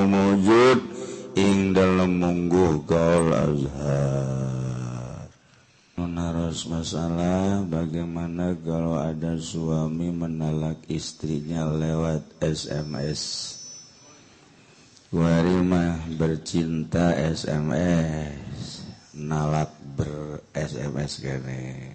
iku mujud ing dalem mungguh gaul azhar. Menaros masalah bagaimana kalau ada suami menalak istrinya lewat SMS. Kuari mah bercinta SMS, nalak ber SMS kene.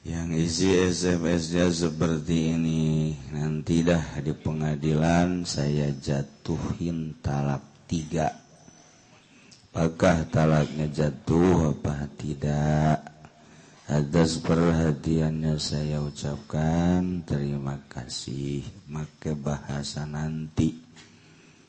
Yang isi SMS-nya seperti ini, nanti dah di pengadilan saya jatuhin talak 3. Apakah talaknya jatuh apa tidak? Atas perhatiannya saya ucapkan terima kasih. Make bahasa nanti.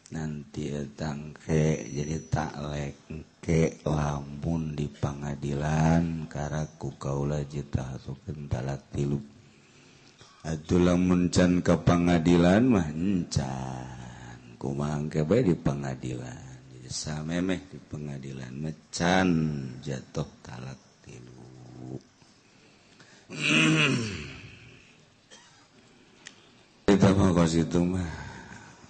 Nanti tangke jadi taklek ke lamun di pengadilan karaku kaula jitahkeun talak 3. Atuh lamun can ka pengadilan mah encan. Kumaha engke bae di pengadilan. Jadi samemeh di pengadilan mecan jatuh talak 3. Kita mah kos itu mah.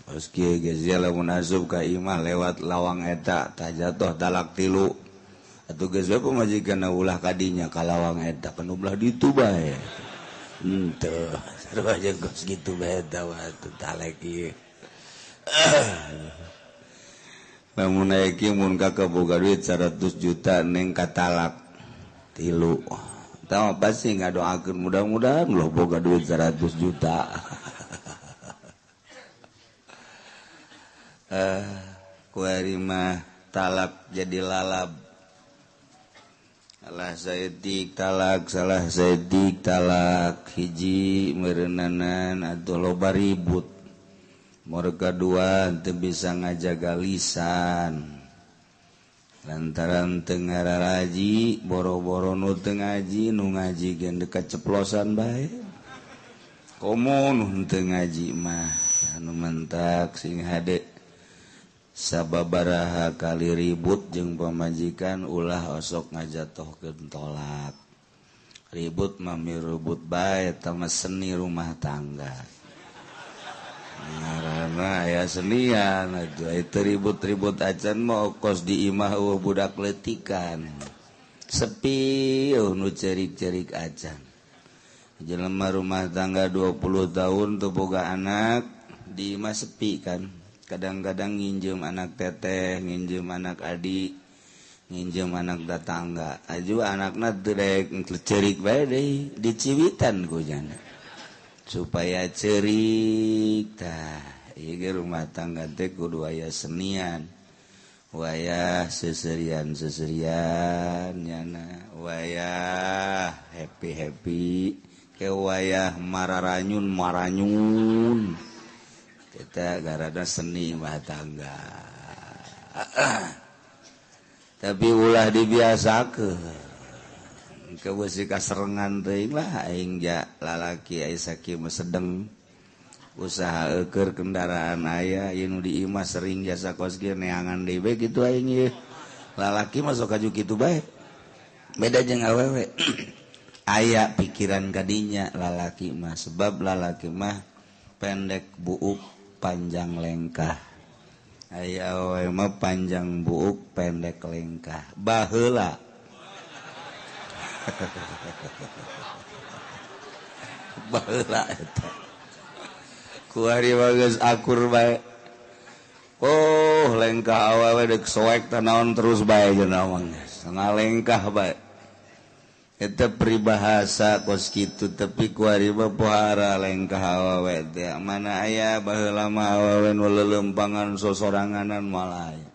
Kos kieu geus lamun asup ka imah lewat lawang eta tah jatuh talak 3. Atuh geus we pamajikan ulah kadinya ka lawang eta kan ulah ditu bae. Henteu, sarua jeung kos kitu bae eta atuh talek ieu. Lamun aya kieu mun ka boga duit 100 juta neng katalak 3. Tah pasti ngadoakeun mudah-mudahan loh boga duit 100 juta. Kuari mah talak jadi lalab. Salah saeutik talak, salah saeutik talak, hiji meureunnanan atuh loba ribut. Mereka dua teu bisa ngajaga lisan. Lantaran teu ngararaji, boro-boro nu teu ngaji, nu ngaji ge dekat ceplosan bae. Komo nu teu ngaji mah anu mentak sing hade. Sababaraha kali ribut jeung pamajikan ulah osok ngajatohkeun tolak. Ribut mah mirubut bae eta mah seni rumah tangga. Ngaranna aya senian atuh itu ribut-ribut acan mah kos di imah eueuh budak leutikan. Sepi eueuh nu cerik-cerik acan. Jelema rumah tangga 20 tahun teu boga anak di imah sepi kan. Kadang-kadang nginjem anak teteh, nginjem anak adik, nginjem anak tetangga. Aju anakna teu daek cerik bae deui, diciwitan ku jana. Supaya cerik tah, ieu ge rumah tangga teh kudu aya senian. Wayah seserian-seserian nyana, wayah happy-happy, ke wayah mararanyun-maranyun. Kita garada seni rumah tangga. Tapi ulah dibiasakeun. Kewesi kaserengan teuing lah aing ja lalaki aya sakieu mah sedeng. Usaha eueur kendaraan aya ieu nu di imah sering jasa kos kieu neangan deui bae kitu aing ieu. Lalaki mah sok kaju kitu bae. Beda jeung awewe. Aya pikiran kadinya lalaki mah sebab lalaki mah pendek buuk panjang lengkah. Aya awewe mah panjang buuk pendek lengkah. Baheula. Baheula eta. Kuari mah geus akur bae. Oh, lengkah awewe deuk soek teh naon terus bae cenah mah geus. Ngalengkah bae. Eta peribahasa kos kitu tapi kuari mah pohara lengkah awewe teh. Mana aya baheula mah awewe nu leuleumpangan sosoranganan malah aya.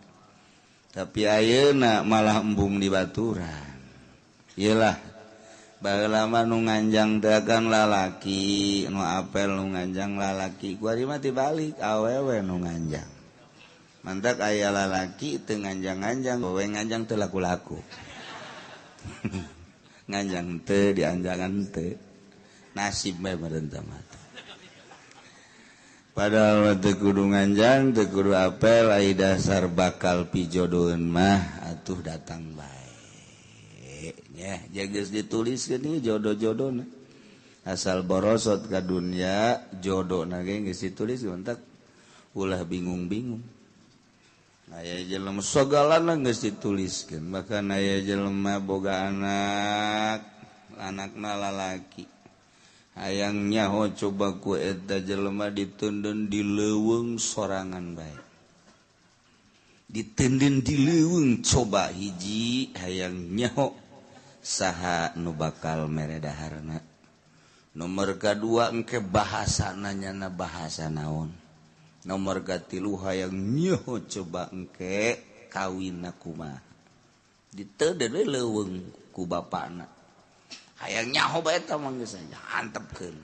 Tapi ayeuna malah embung di baturan. Iyalah baheula mah nu nganjang teh kan lalaki, nu apel nu nganjang lalaki. Kuari mah tibalik awewe nu nganjang. Mantak aya lalaki teu nganjang-nganjang, awewe nganjang teu laku-laku. Nganjang teu dianjangan teu. Nasib bae meureun teh mah. Padahal teu kudu nganjang, teu kudu apel, ai dasar bakal pijodoheun mah atuh datang bae. Ya, geus dituliskeun ieu jodoh-jodohna. Asal borosot ka dunya jodohna ge geus ditulis mentak Ulah bingung-bingung. Aya jelema sagalana geus dituliskeun, bahkan aya jelema boga anak, anakna lalaki. Hayang nyaho coba ku eta jelema ditundun di leuweung sorangan bae. Ditundun di leuweung coba hiji hayang nyaho saha nu bakal mere daharna. Nomor kadua engke bahasana nyana bahasa naon. Nomor katilu hayang nyaho coba engke kawinna kumaha. Ditundun we leuweung ku bapana. Hayang nyaho bae eta mah geus antepkeun.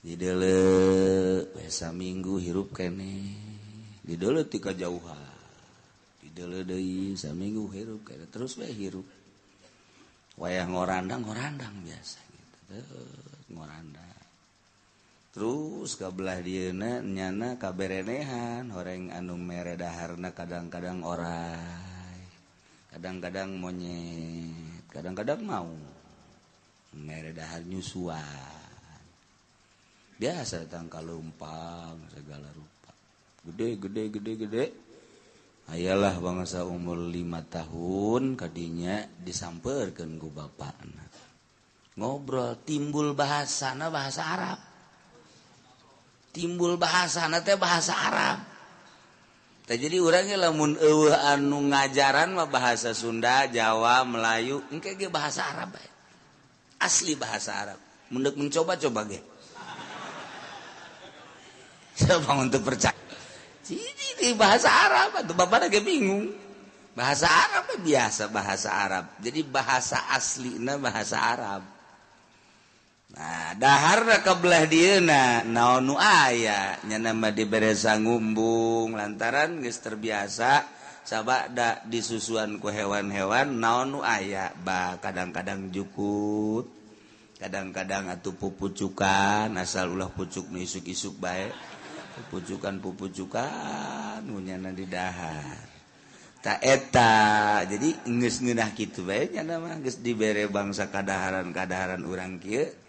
Dideuleu we saminggu hirup keneh. Dideuleu ti kajauhan. Dideuleu deui saminggu hirup keneh terus we hirup. Wayah ngorandang-ngorandang biasa gitu. Ngorandang. Terus ka belah dieuna nyana kaberenehan horeng anu mere daharna kadang-kadang orai. Kadang-kadang monyet, kadang-kadang mau mere dahar nyusuan. Biasa datang kalumpang segala rupa. Gede gede gede gede. Ayalah bangsa umur 5 tahun kadinya disamperkeun ku bapakna. Ngobrol timbul bahasana bahasa Arab. Timbul bahasana teh bahasa Arab. Jadi urangnya lamun eueuh anu ngajaran mah bahasa Sunda, Jawa, Melayu, engke ge bahasa Arab bae. Asli bahasa Arab. Mun deuk mencoba-coba ge. Siapa untuk percaya? Jadi bahasa Arab atuh bapana ge bingung. Bahasa Arab biasa bahasa Arab. Jadi bahasa aslina bahasa Arab. Nah, daharna ka belah dieuna naon nu aya nya mah dibere sangumbung lantaran geus terbiasa sabada disusuan ku hewan-hewan naon nu aya bah kadang-kadang jukut kadang-kadang atuh pupucukan asal ulah pucuk nu isuk-isuk bae pupucukan nyana di dahar ta eta jadi geus ngeunah kitu bae nya mah geus dibere bangsa kadaharan-kadaharan urang kieu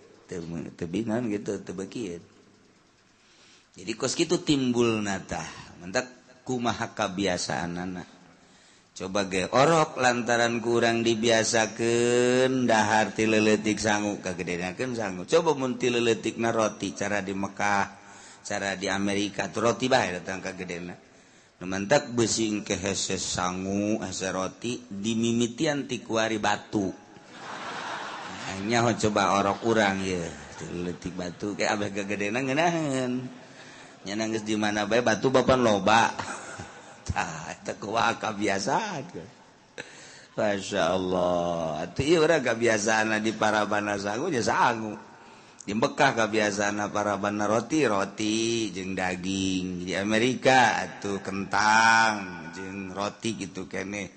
tebingan gitu tebekieun. Jadi kos kitu timbul natah mentak kumaha kabiasaanana. Coba ge orok lantaran kurang dibiasakeun dahar ti leuletik sangu kagedenakeun sangu. Coba mun ti leuletikna roti cara di Mekah, cara di Amerika tuh roti bae datang kagedena. Nu mentak beusi engke hese sangu, hese roti dimimitian ti kuari batu. Nyaho coba orok urang ye leutik batu kayak abeh gagedena ngeunaheun nya geus di mana bae batu bapan loba tah eta kumaha kabiasaan. Masyaallah atuh ieu urang kabiasaanna di parabana sangu nya sangu di Mekah kabiasaanna parabana roti roti jeung daging di Amerika atuh kentang jeung roti gitu keneh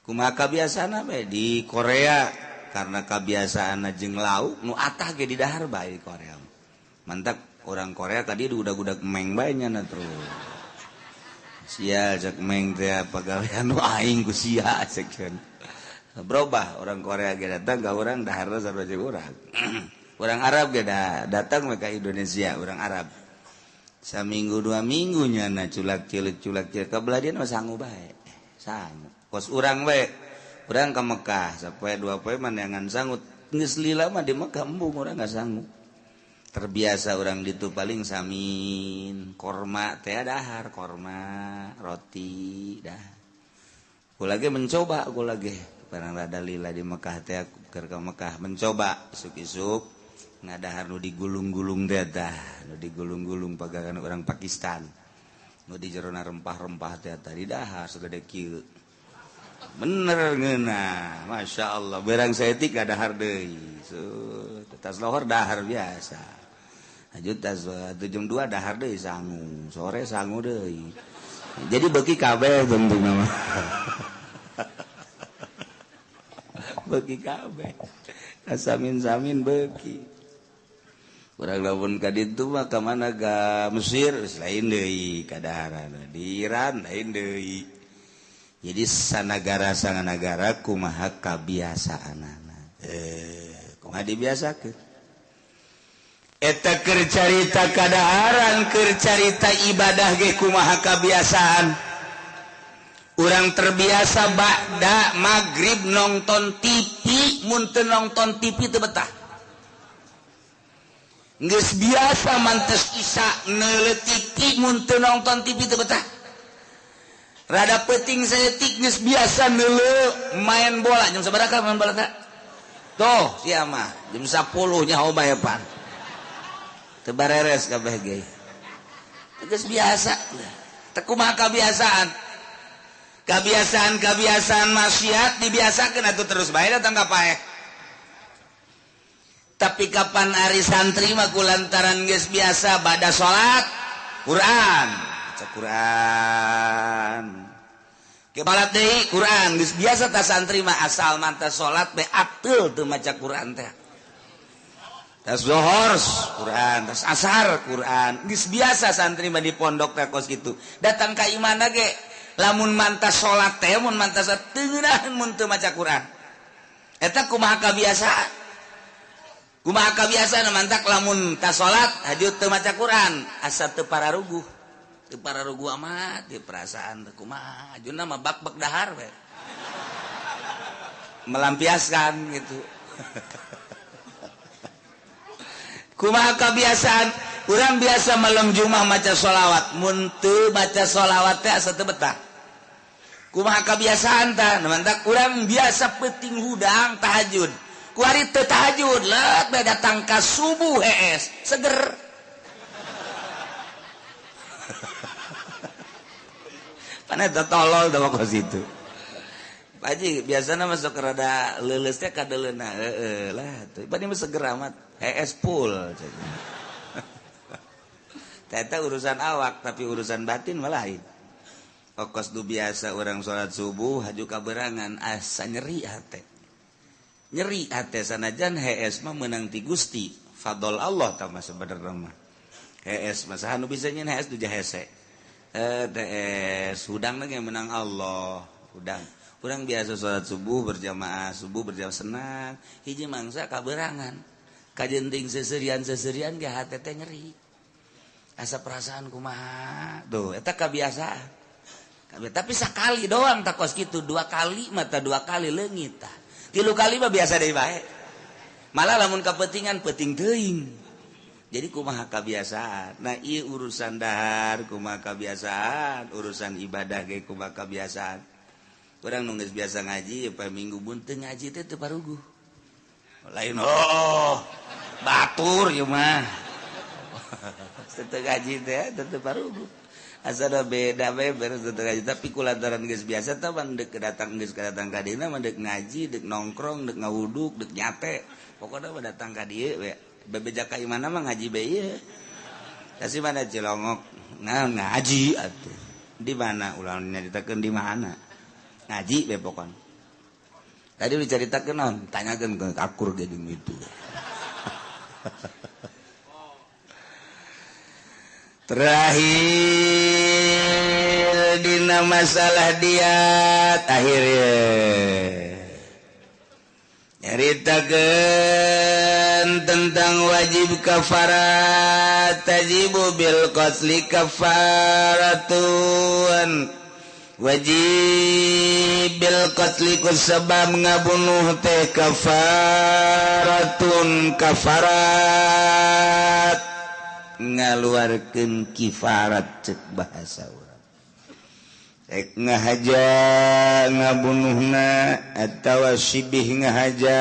kumaha kabiasaanna bae di Korea karena kebiasaan jeung lauk nu atah ge di dahar bae di Korea. Mantak orang Korea tadi udah-udah meng bae nya terus. Sia cek meng teh pagawean nu aing ku sia cek. Berubah orang Korea ge datang ka urang daharna sarua jeung urang. Orang Arab ge datang we ka Indonesia, orang Arab. Saminggu dua minggu nya culak cilik ka belah dieu mah sangu bae. Sangu. Kos urang we urang ke Mekah sampai dua poe mandangan sangut geus lila mah di Mekah embung urang nggak sanggup. Terbiasa urang ditu paling samin korma teh dahar korma roti dah. Ku lagi mencoba ku lagi barang rada lila di Mekah teh keur ka Mekah mencoba isuk-isuk ngadahar nu digulung-gulung teh tah nu digulung-gulung pagawean urang Pakistan nu di jerona rempah-rempah teh tadi dahar sagede kieu. Bener ngeunah, Masya Allah. Berang saeutik dahar deui. Tas lohor dahar biasa. Lanjut tas jam 2 dahar deui sangu, sore sangu deui. Jadi beuki kabeh tentu mah. Beuki kabeh. Samin-samin beuki. Urang lamun ka ditu mah ka mana ka Mesir lain deui kadaharan. Di Iran lain deui. Jadi sanagara sanganagara kumaha kabiasaanana. Kumaha dibiasakeun. Eta keur carita kadaharan, keur carita ibadah ge kumaha kabiasaan. Urang terbiasa ba'da maghrib nonton TV, mun teu nonton TV teu betah. Geus biasa mantes isya neuleuh TV, mun teu nonton TV teu betah. Rada peuting saeutik geus biasa neuleuh main bola. Jam sabaraha main bola teh? Tuh, sia mah jam 10 nyaho bae pan. Teu bareres kabeh ge. Geus biasa. Teu kumaha kabiasaan. Kebiasaan-kebiasaan maksiat dibiasakan atau terus bae datang ka paeh. Tapi kapan ari santri mah kulantaran geus biasa bada salat Quran, baca Quran. Kebalat deui Quran geus biasa ta santri mah asal mantas salat bae ateul teu maca Quran teh. Tas zuhur Quran, tas asar Quran. Geus biasa santri mah di pondok teh kos kitu. Datang ka imana ge lamun mantas salat teh mun mantas teu ngeunaheun mun teu maca Quran. Eta kumaha kabiasaan? Kumaha kabiasaan mantak lamun tas salat haju teu maca Quran, asa teu pararuguh. Teu pararuguh amat di perasaan teu kumaha, hajuna mah bak-bak dahar we. Melampiaskan gitu. Kumaha kebiasaan? Urang biasa malam Jumat maca sholawat, mun teu maca sholawat teh asa teu betah. Kumaha kebiasaan tah? Mantak urang biasa peuting hudang tahajud. Kuari teu tahajud, let bae datang ka subuh hees, seger. Pan eta tolol da kos kitu. Pak Haji biasana masuk rada leuleus teh kadeuleuna heueuh lah tuh. Bani mah seger amat. Hees full. Eta urusan awak tapi urusan batin mah lain. Okos du biasa orang salat subuh haju kaberangan asa nyeri hate. Nyeri hate sanajan hees mah meunang ti Gusti. Fadl Allah tah mah sebenarna mah. Hees mah saha nu bisa nyeun hees du hese. Hees hudang ge menang Allah, hudang. Urang biasa salat subuh berjamaah senang, hiji mangsa kaberangan. Kajenting seserian-seserian ge hate teh nyeri. Asa perasaan kumaha tuh eta kebiasaan. Tapi sekali doang tak kos gitu, dua kali mata dua kali leungit tah. Tilu kali mah biasa deui bae. Malah lamun kapentingan penting teuing. Jadi kumaha kebiasaan. Nah ieu urusan dahar kumaha kebiasaan, urusan ibadah ge kumaha kebiasaan. Urang nu geus biasa ngaji poe Minggu mun teu ngaji teh teu paruguh. Lain oh batur ieu mah. Teu ngaji teh teu paruguh. Asana beda beber teu ngaji tapi kulantaran geus biasa tah mun deuk datang geus datang ka dieu mah deuk ngaji, deuk nongkrong, deuk ngawuduk, deuk nyate. Pokona mah datang ka dieu we. Bebeja ka imana mah ngaji bae ieu. Kasih mana Cilongok? Nah ngaji atuh. Di mana ulah nyaritakeun di mana? Ngaji be pokona. Tadi dicaritakeun naon? Tanyakeun ke akur ge jeung itu. Terakhir dina masalah diat akhirnya nyaritakeun tentang wajib kafarat tajibu bil qatli kafaratun wajib bil qatli ku sebab ngabunuh teh kafaratun kafarat ngaluarkeun kifarat cek bahasa urang rek ngahaja ngabunuhna atawa sibih ngahaja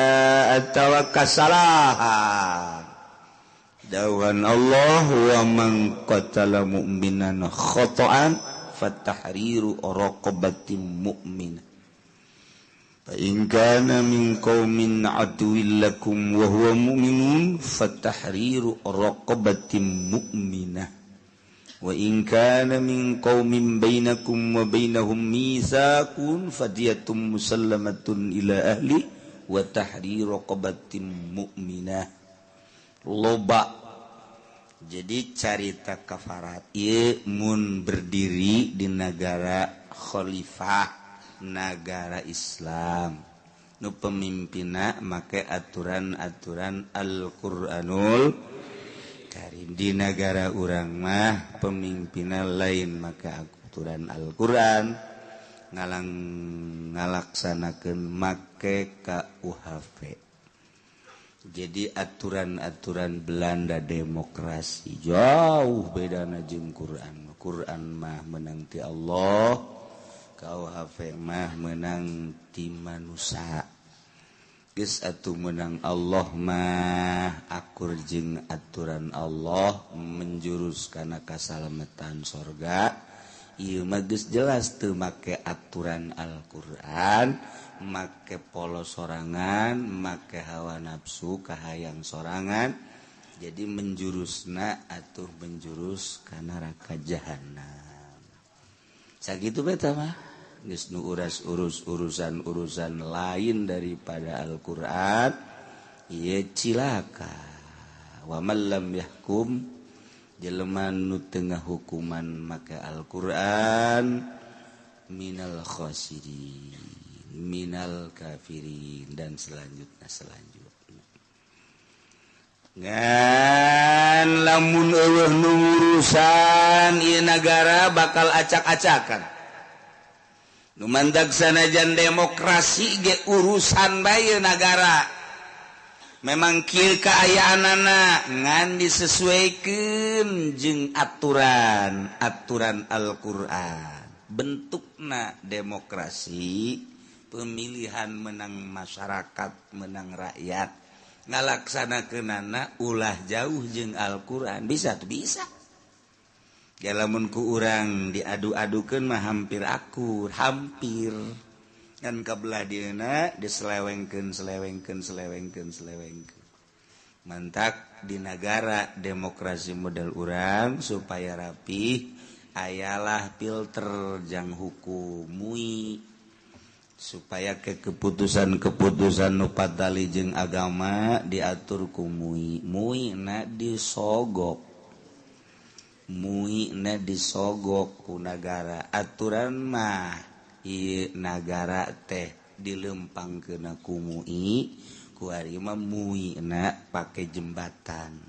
atawa kasalahan dawuhan Allah wa man qatala mu'minan khata'an fatahriru raqabatin mu'minah fa in kana min qaumin aduwwin lakum wa huwa mu'minun fatahriru raqabatin mu'minah wa in kana min qaumin bainakum wa bainahum mitsaqun fadiyatun musallamatun ila ahli wa tahriru raqabatin mu'minah. Loba jadi carita kafarat ieu mun berdiri di negara khalifah, negara Islam nu pemimpinna make aturan-aturan Al-Qur'anul Karim di negara urang mah pemimpinan lain maka aturan Al-Qur'an ngalang ngalaksanakeun make KUHP. Jadi aturan-aturan Belanda demokrasi jauh bedana jeung Quran. Quran mah menang ti Allah, KUHP mah menang ti manusia. Geus atuh menang Allah mah akur jeung aturan Allah menjurus kana kasalamatan sorga. Ieu mah geus jelas teu make aturan Al-Qur'an, make polo sorangan, make hawa nafsu kahayang sorangan. Jadi menjurusna atuh menjurus ka neraka jahanam. Sakitu beta mah. Geus nu uras urus urusan-urusan lain daripada Al-Qur'an ieu cilaka. Wa man lam yahkum, jelema nu teu ngahukuman make Al-Qur'an minal khasirin, minal kafirin, dan selanjutnya selanjutnya. Ngan lamun eueuh nu ngurusan ieu nagara bakal acak-acakan. Nu mandag sanajan demokrasi ge urusan bae nagara. Memang kieu kaayaanana ngan disesuaikeun jeung aturan, aturan Al-Qur'an. Bentukna demokrasi, pemilihan menang masyarakat, menang rakyat. Ngalaksanakeunana ulah jauh jeung Al-Qur'an. Bisa tuh bisa. Ya lamun ku urang diadu-adukeun mah hampir akur, hampir. Kan kabelah dieuna diselewengkeun, selewengkeun, selewengkeun, selewengkeun. Mantak di nagara demokrasi model urang supaya rapih ayalah filter jang hukum MUI supaya ke keputusan-keputusan nu patali jeung agama diatur ku MUI. MUI na disogok. MUI na disogok ku nagara. Aturan mah ieu nagara teh dilempangkeun ku MUI, ku ari mah MUI na pake jembatan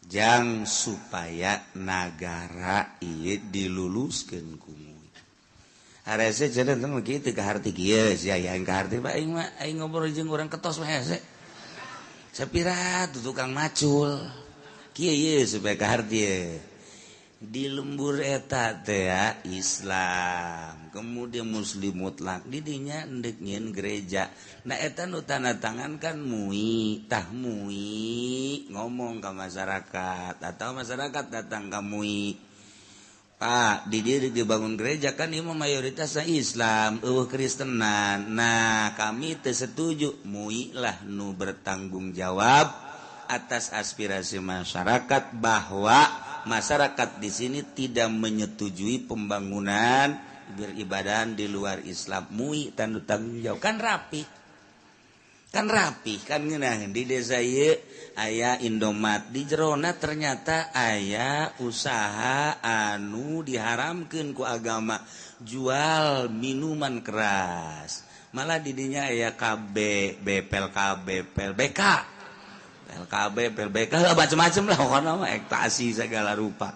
jang supaya nagara ieu diluluskeun ku MUI. Harese cenah teh kitu kaharti kieu sia aing kaharti mah aing mah aing ngobrol jeung urang ketos mah hese. Sapira tuh tukang macul. Kieu ieu supaya kaharti ye. Di lembur eta teh Islam, kemudian muslim mutlak didinya endek nyieun gereja. Nah eta nu tanda tangan kan MUI, tah MUI ngomong ke masyarakat atau masyarakat datang ke MUI. Pak, di dieu dibangun gereja kan ieu mah mayoritasna Islam, eueuh Kristenan. Nah, kami teu setuju. MUI lah nu bertanggung jawab atas aspirasi masyarakat bahwa masyarakat di sini tidak menyetujui pembangunan beribadahan di luar Islam. MUI tanda tanggung jawab kan rapi. Kan rapi kan ngeunaheun di desa ieu aya Indomat di jerona ternyata aya usaha anu diharamkeun ku agama jual minuman keras. Malah di dinya aya KB, BPL KB, PLBK. LKB, PLBK, macam-macam lah pokoknya mah ekstasi segala rupa.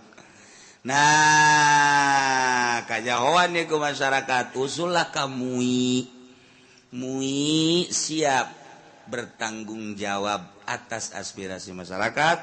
Nah, kajahoan ya ke masyarakat, usullah ka MUI. MUI siap bertanggung jawab atas aspirasi masyarakat.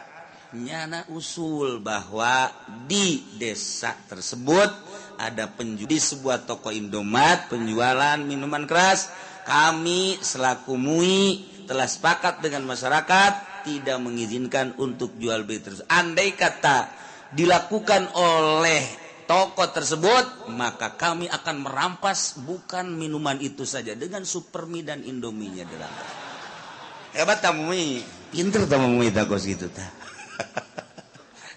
Nyana usul bahwa di desa tersebut ada penjual di sebuah toko Indomat penjualan minuman keras. Kami selaku MUI telah sepakat dengan masyarakat tidak mengizinkan untuk jual beli terus. Andai kata dilakukan oleh toko tersebut, maka kami akan merampas bukan minuman itu saja, dengan supermi dan indominya dirampas. Hebat tamu MUI, pinter tamu MUI tak kos gitu ta.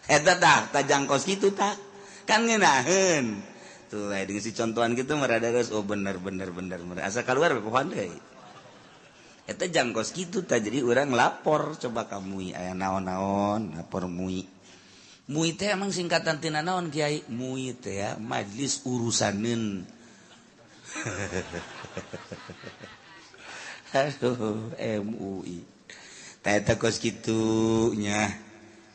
Eta tah tajang kos gitu ta. Kan ngeunaheun. Tuh dengan si contohan gitu merada geus oh bener bener bener bener. Asa keluar pohon deui. Eta jangkos kitu tah, jadi urang lapor coba ka MUI aya naon-naon lapor MUI. MUI teh emang singkatan tina naon Kiai? MUI teh ya Majelis Urusaneun. Aduh MUI. Tah eta kos kitu nya.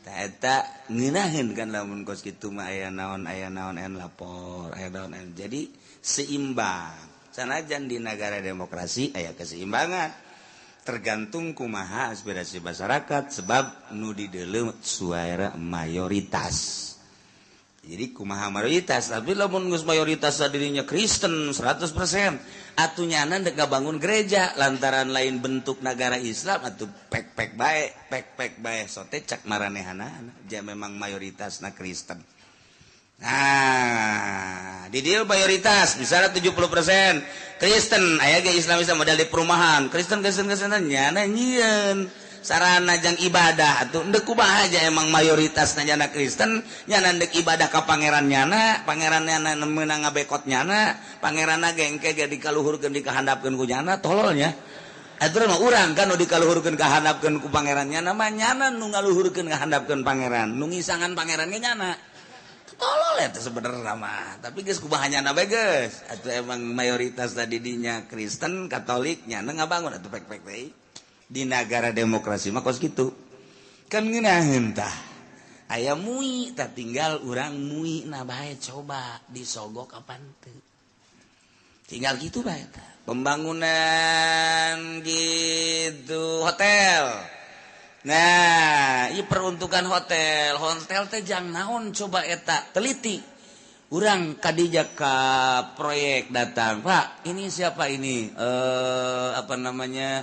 Tah eta ngeunaheun kan lamun kos kitu mah aya naon aya lapor, aya naon aya. Jadi seimbang. Sanajan di negara demokrasi aya keseimbangan. Tergantung kumaha aspirasi masyarakat sebab nu dideuleu suara mayoritas. Jadi kumaha mayoritas, tapi lamun geus mayoritas dirinya Kristen 100% atuh nyana dek ngabangun gereja lantaran lain bentuk negara Islam atuh pek-pek bae, pek-pek bae sote cak maranehanana ja memang mayoritasna Kristen. Nah, di dieu mayoritas misalnya 70% Kristen, aya ge Islam Islam model di perumahan Kristen Kristen Kristen nyana nyieun sarana jang ibadah atuh endek kumaha aja emang mayoritas nyana Kristen nyana ndek ibadah ka pangeran nyana, pangeran nyana meunang ngabekot nyana, pangeranna ge engke ge dikaluhurkeun dikahandapkeun ku nyana tololnya. Atuh mah urang kan nu dikaluhurkeun kahandapkeun ku pangeran nyana mah nyana nu ngaluhurkeun kahandapkeun pangeran, nu ngisangan pangeran ge nyana. Tolol eta sebenarnya mah, tapi geus kumaha nyana bae geus. Atuh emang mayoritas tadi dinya Kristen, Katolik nyana ngabangun atuh pek-pek teh. Di negara demokrasi mah kos kitu. Kan ngeunaheun tah. Aya mui tah tinggal urang mui na bae coba disogok apan teu. Tinggal gitu bae tah. Pembangunan gitu hotel. Nah, ieu peruntukan hotel. Hotel teh jang naon coba eta teliti. Urang kadija ka proyek datang, "Pak, ini siapa ini?" Apa namanya?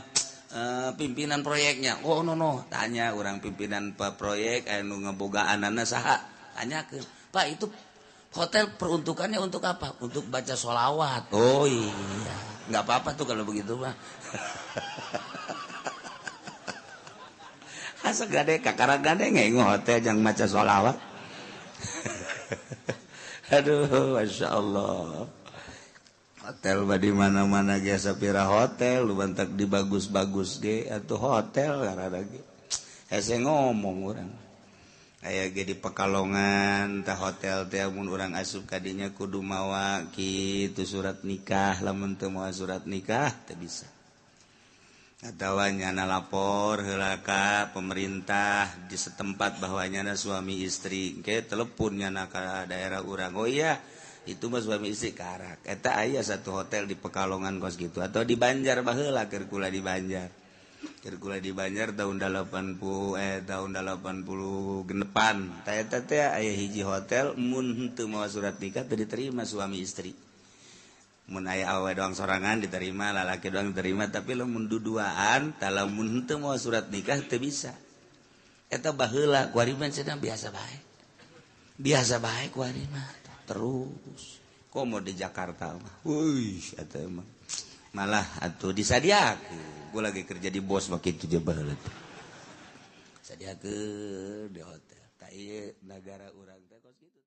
Pimpinan proyeknya. Oh no no, tanya orang pimpinan proyek anu ngebogaanana saha? Tanyakeun, "Pak, itu hotel peruntukannya untuk apa?" "Untuk baca sholawat." Oh iya, nggak apa-apa tuh kalau begitu mah. Asa gade kakara gade ngengo hotel jang maca sholawat. Aduh, masya Allah. Hotel mah di mana-mana ge sapira hotel, lu bantak di bagus-bagus ge atuh hotel karena ge. Hese ngomong urang. Aya ge di Pekalongan tah hotel teh mun urang asup ka dinya kudu mawa kitu surat nikah, lamun teu mawa surat nikah teu bisa. Atawa nyana lapor heula ka pemerintah di setempat bahwa nyana suami istri, engke telepon nyana ka daerah urang. Oh iya, itu mah suami istri karak. Eta aya satu hotel di Pekalongan kos gitu atau di Banjar baheula keur kula di Banjar. Keur kula di Banjar tahun 80 tahun 80 genepan. Tah eta teh aya hiji hotel mun henteu mawa surat nikah teu diterima suami istri. Mun aya awewe doang sorangan diterima, lalaki doang diterima, tapi lamun duduaan tah lamun henteu mawa surat nikah teu bisa. Eta baheula kuari mah cenah biasa bae. Biasa bae kuari mah. Terus komo di Jakarta mah. Wih, eta mah malah atuh disadiakeun. Gua lagi kerja di bos mah kitu je baheula teh. Sadiakeun di hotel. Tah ieu nagara urang teh kos kitu.